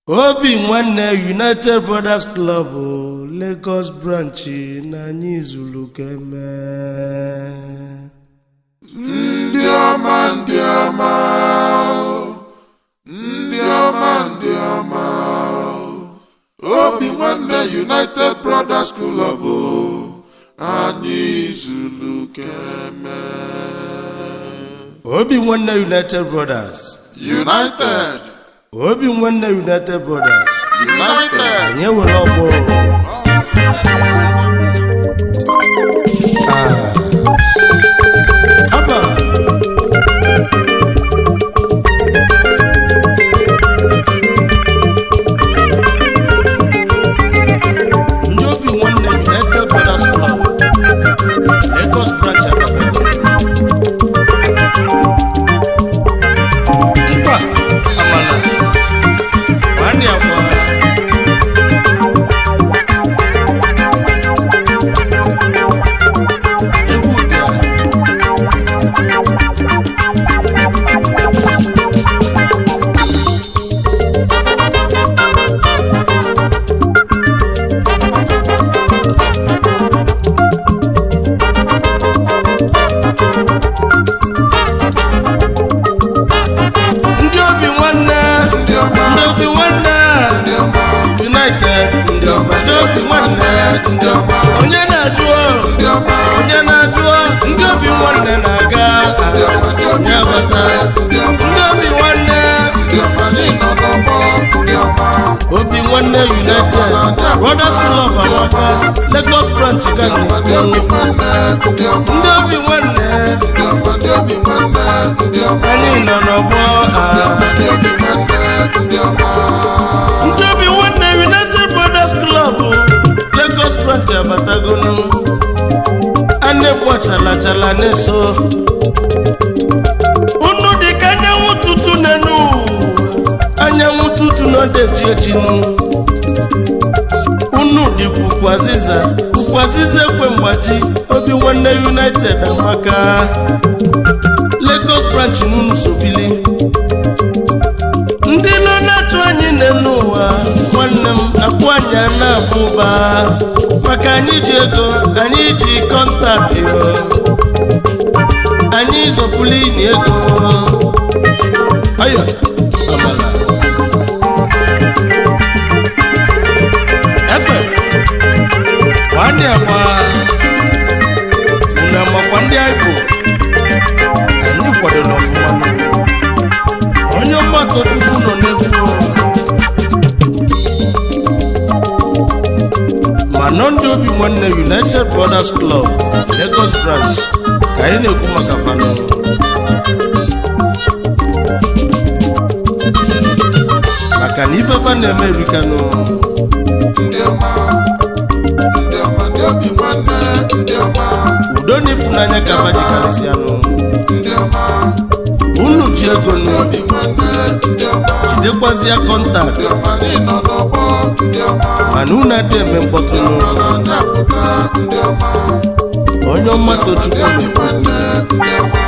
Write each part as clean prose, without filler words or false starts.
Obi Nwanne United Brothers Club Lagos branch na anyị zuru ka eme. Ndị ọma, ndị ọma, ndị ọma, ndị ọma, Obi Nwanne United Brothers Club, anyị zuru keme. Obi Nwanne United Brothers United. Obi Nwanne United Brothers United. Anyị ewere ọgbọ. Ah. Haba. Ndị Obi Nwanne United Brothers Club Lagos branch abatago. Nkwa amala nwanne akwa. Egwu dị a. Ndị Obi Nwanne, Ndị ọma, ndị Obi Nwanne ndị ọma, United, ndị ọma, ndị Obi Nwanne. Ndị ọma, Onye na-ajụ, ndị ọma, onye na-ajụ, ndị Obi Nwanne na-aga. Ndị ọma, ndị Obi Ya Nwanne, bata. Ndị ọma, Ndị Obi Nwanne, ndị ọma, anyị nọ n'ọgbọ, ndị ọma, Obi Nwanne United Brothers Club amaka, Lagos branch ka ndị ọma, ndị na-ekwu. Obi Nwanne, ndị ọma, Ndị Obi Nwanne, ndị ọma, ndị Obi Nwanne, ndị ọma, anyị nọ n'ọgbọ a. ndị Obi Nwanne, ndị ọma. Ndị Obi Nwanne United Brothers Club Lagos branch abatagonu. A na-ekwu achalachala na-eso unu dị ka anyanwụ tutu n'enu ụwa. Anyanwụ tutu n'ọdechi echinu unu dịkwa ukwu azịza, ukwu azịza ekwe mgbaji. Obi Nwanne United amaka, Lagos branch n'unu sobili. Ndị ilo na-achụ anyị n'elu ụwa, nwanne m, akwụ anyị a na-abụ ụba, maka anyị ji ego, anyị ji contact o. Anyị zọpụrụ ini ego. Ayo amala efe nwanne agba. Unu amakwa ndị anyị bụ? Anyị kwadoro ọfụma. Onye ọgbakọ Chukwu nọ n'egwu, ma nọ ndị Obi Nwanne United Brothers Club Lagos branch ka anyị na-ekwu maka fanụ, maka na ifefa na-eme erikanụ. Ndị ọma, ndị ọma, ndị Obi Nwanne, ndị ọma, Udo na ịfụnanya ka fa jikarịsịanụ. Ndị ọma, Unu ji ego nụ, ndị Obi Nwanne, ndị ọma, jidekwazịa contact, ndị ọma, anyị nọ n'ọgbọ, ndị ọma, mana unu adị eme mkpọtụ nụ. Ọma na anyị apụta, ndị ọma, Onye ọma ndị Tochukwu Obi Nwanne, ndị ọma,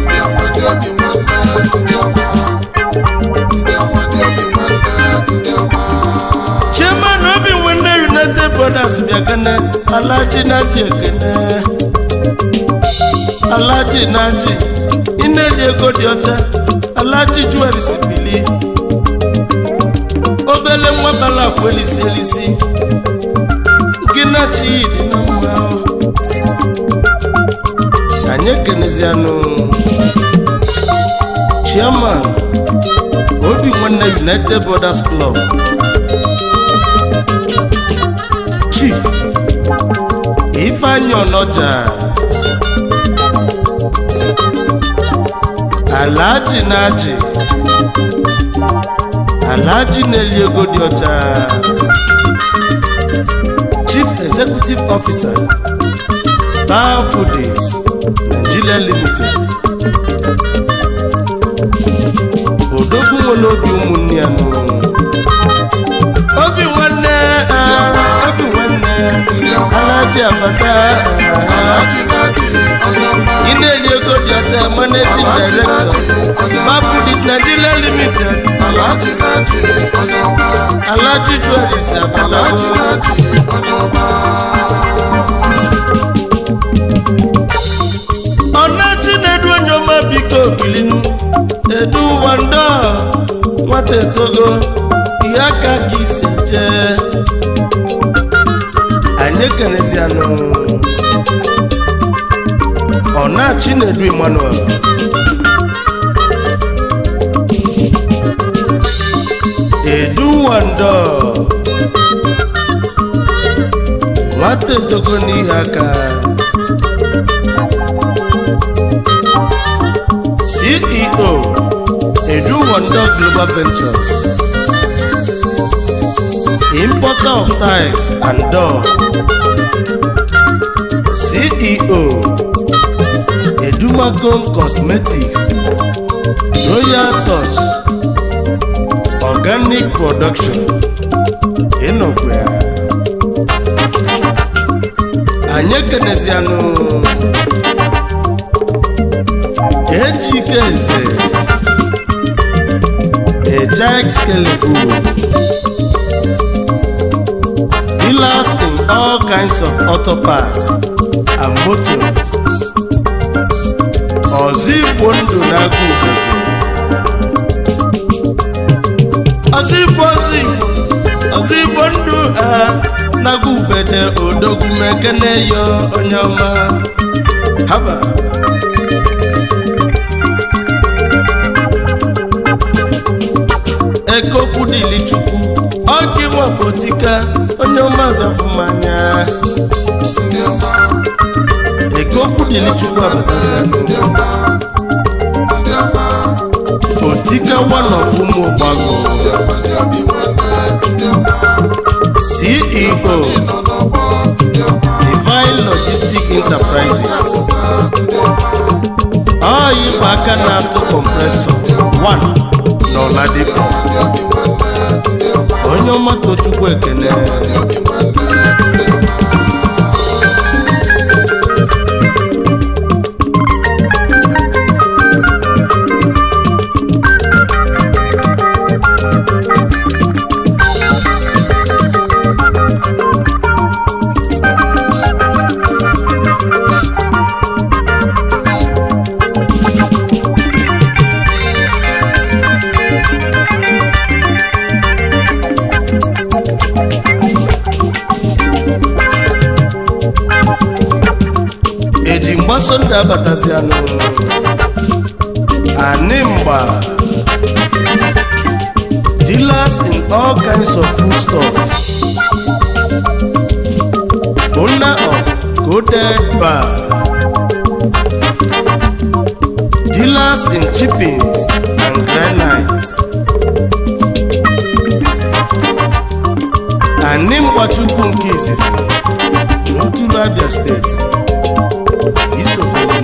ndị ọma, ndị Obi Nwanne, ndị ọma, ndị ọma, ndị Obi Nwanne, ndị ọma. Chairman Obi Nwanne United Brothers, bịa kene. Alaji Naji, ekene. Alaji Naji, ị na-eli ego dị ọcha. Alaji Jewelries bili, obele nwa bala akwa elisi elisi gị na chi dị na mma. Anyị ekenezianụ Chairman Obi Nwanne United Brothers Club, Chief Ifeanyi Ọnọja, Alhaji Naji, Alhaji na-eli ego dị ọcha, Chief Executive Officer, Power Foodies Nigeria Limited, odogwu nwere obi ụmụnne ya nụ. Obi Nwanne, ah, Obi Nwanne. Ndị ọma, Alhaji abata, ah. Alhaji Naji. onye ọma. Ị na-eri ego dị ọcha, managing Alhaji director Naji onye ọma. Bapudis Nigeria Limited. Alhaji Naji onye ọma. Alhaji Jewelries Alhaji abatago. Naji onye ọma. Ọnachi na-edu onye ọma, biko bilinu edu ụwa ndọ nwata etogo ihe aka ka isi jee. Anyị ekenezianụ Ọnachi na-edu Emmanuel, edu ụwa ndọ nwata etogo n'ihe aka, CEO Edu Wonder Global Ventures, importer of tiles and door, CEO Edumacon Cosmetics, Royal Touch Organic Production. Ịnọkwa ya. Anyị ekenezianụ Ejike Eze Ejax Kelebu, dealers in all kinds of auto parts and motor. Ọzọ Igbo ndụ na-agụ ubeje, ọzọ Igbo, ọzọ Igbo, ọzọ Igbo ndụ ha na-agụ ubeje. Odogwu, mekene yo, onye ọma. Haba ekokwu dịlị Chukwu ọgị nwapotika, onye ọma, bịafụmanya. Ndị ọma. Ekokwu dịlị Chukwu abatazi. Ndị ọma, ndị ọma. Otika one of ụmụ Ụgbagọ. Ndị ọma, ndị obi nwanne, ndị ọma. CEO nọ n'ọgbọ, ndị ọma. Divine Logistic Enterprises. Ndị ọma. Ọyị bụ aka na-atụ compressor 1 n'Ọladipo. Ndị obi nwanne, ndị ọma. Onye ọma, Tochukwu ekene. Ndị obi nwanne, ndị ọma. Eji mgbaso ndụ abatazi anụ ani mgba, dealers in all kinds of foodstuff, owner of Coded Bar, dealers in chippings and granites. Ani Mgbachukwu nke izizi n'Otulu, Abia Steeti. Isofele.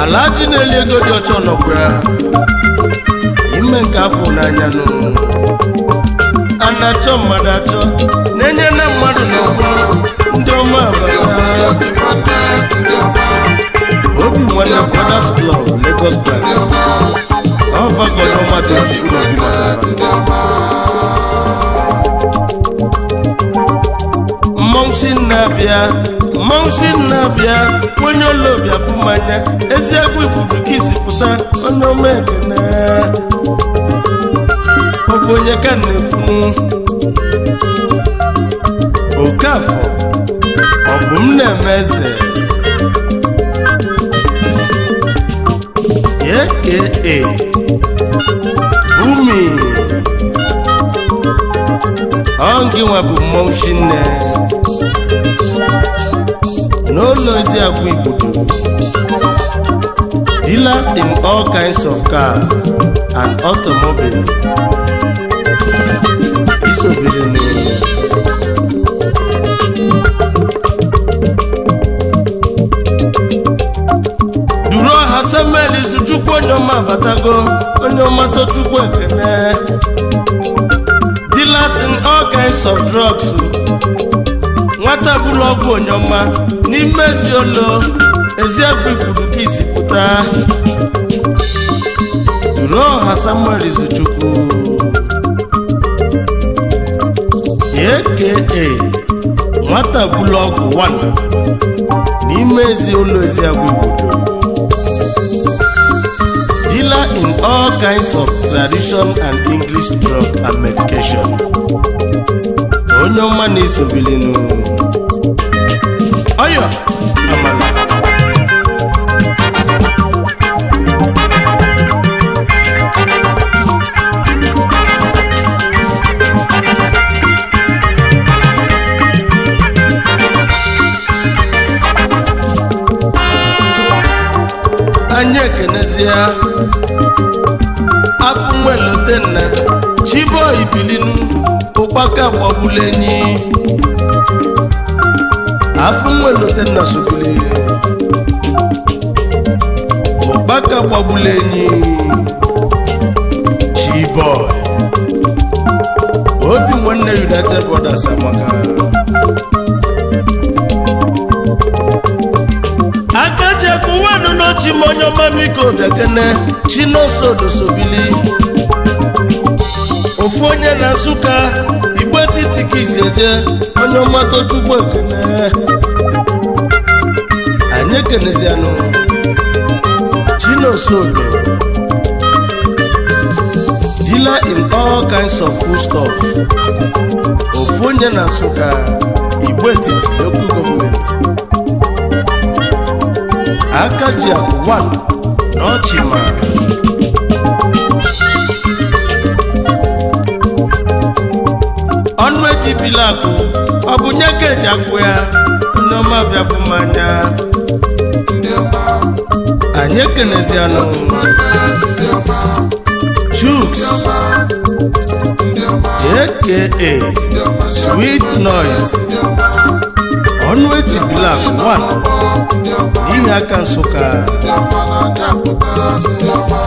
Alhaji na-eli ego dị ọcha nọkwa ya ime nke afọ n'anya nụ. A na-achọ mmadụ achọ na-enye na mmadụ n'okwu. Ndị ọma abata. Obi nwanne, ndị ọma. Obi Nwanne Brothers Club, Lagos branch, ọvagodo mmadụ Chukwu n'obi maka. Ndị ọma. Mmọnwụ si na-abịa, mmọnwụ si na-abịa, onye ụlọ fụmanya eziokwu ikwuru ka isi pụta. Onye ọma, ekene. Ọ bụ onye ka na-ekwu? Okafọ ọ bụ m na-eme eze, aka Bumi. Ọ gị nwa bụ mmọnwụ chinne n'ụlọ ozi agwa Igbodo, dealers in all kinds of cars and automobiles. Isobere n'elu. Duru ọha Samuel Izuchukwu, onye ọma abatago. Onye ọma, Tochukwu ekene. Dealers in all kinds of drugs. Nwata bụlụ ọgwụ onyeọma n'ime ezi olo eziagụ ikwuru ka isi pụta. Duru ọha Samuel Izuchukwu, aka Nwata bụlụ ọgwụ 1 n'ime ezi ụlọ eziagụ igbodo, dealer in all kinds of tradition and English drug and medication. Onye ọma na-esobilinu ọyọ amala. Anyị ekenesia afọ nwelotenna Chiboy bilinu ụkpaka gbagbulu enyi. Afọ nwelotenna sobili ụkpaka gbagbulu enyi. Chiboy, obi nwanne United Brothers amaka. Aka ji ekwu n'ochi m, onye ọma, biko bịakene. Chinosodosobili, ofu onye na Nsụka, Igbo etiti ka isi eje. Onye ọma, tochukwu ekene. Anyị ekenezianụ Chinosodo, dealer in all kinds of foodstuff, ofu onye na Nsụka, Igbo etiti local government, aka ji akụ 1 na ọchịma. Ọnụ ejibila akụ, ọ bụ nye ka eji akwụ ya. Onye ọma, bịafụ m anya. Ndị ọma. Anyị ekenezianụ Otu nwanne, ndị ọma. Chuks, Ndị ọma. aka Ndị ọma, ndị Sweet Noise, ndị ọma. ọnụ ejibila akụ 1 Ndị ọma. n'ihi aka Nsụka, Ndị ọma na-anya pụta, ndị ọma.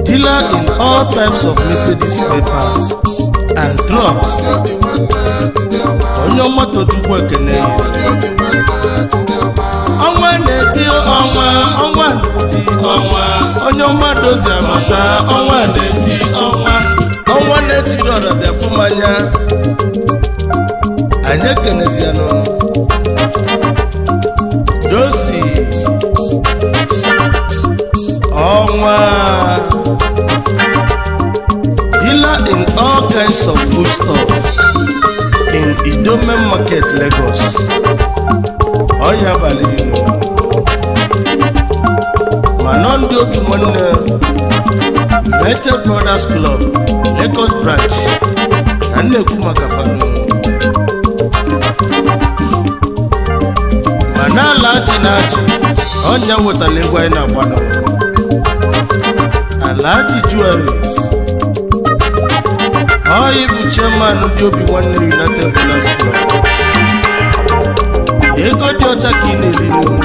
Dealer in all types of Mercedes papers and drugs. Ndị obi nwanne, ndị ọma. Onye ọma, tochukwu ekene. Ndị obi nwanne, ndị ọma. Ọnwa na-eti ọnwa, ọnwa na-eti ọnwa. Onye ọma, dozi amata. Ọnwa na-eti ọnwa, ọnwa na-eti ọra, bịa fụ m anya. Anyị ekenezianụ dozi ọnwa, dealer in all kinds of foodstuff in Idome Market, Lagos. Ọya abalị ilu mana ndị obi nwanne United Brothers Club, Lagos branch na nnekwu maka fanu mana ala achị na-achị ọnya wetara egwu anyị na-agbanụ. Alhaji Jewelries, ọyị bụ chairman ndị obi nwanne United Brothers Club. Ego dị ọcha ka ị na-eri n'ugwu.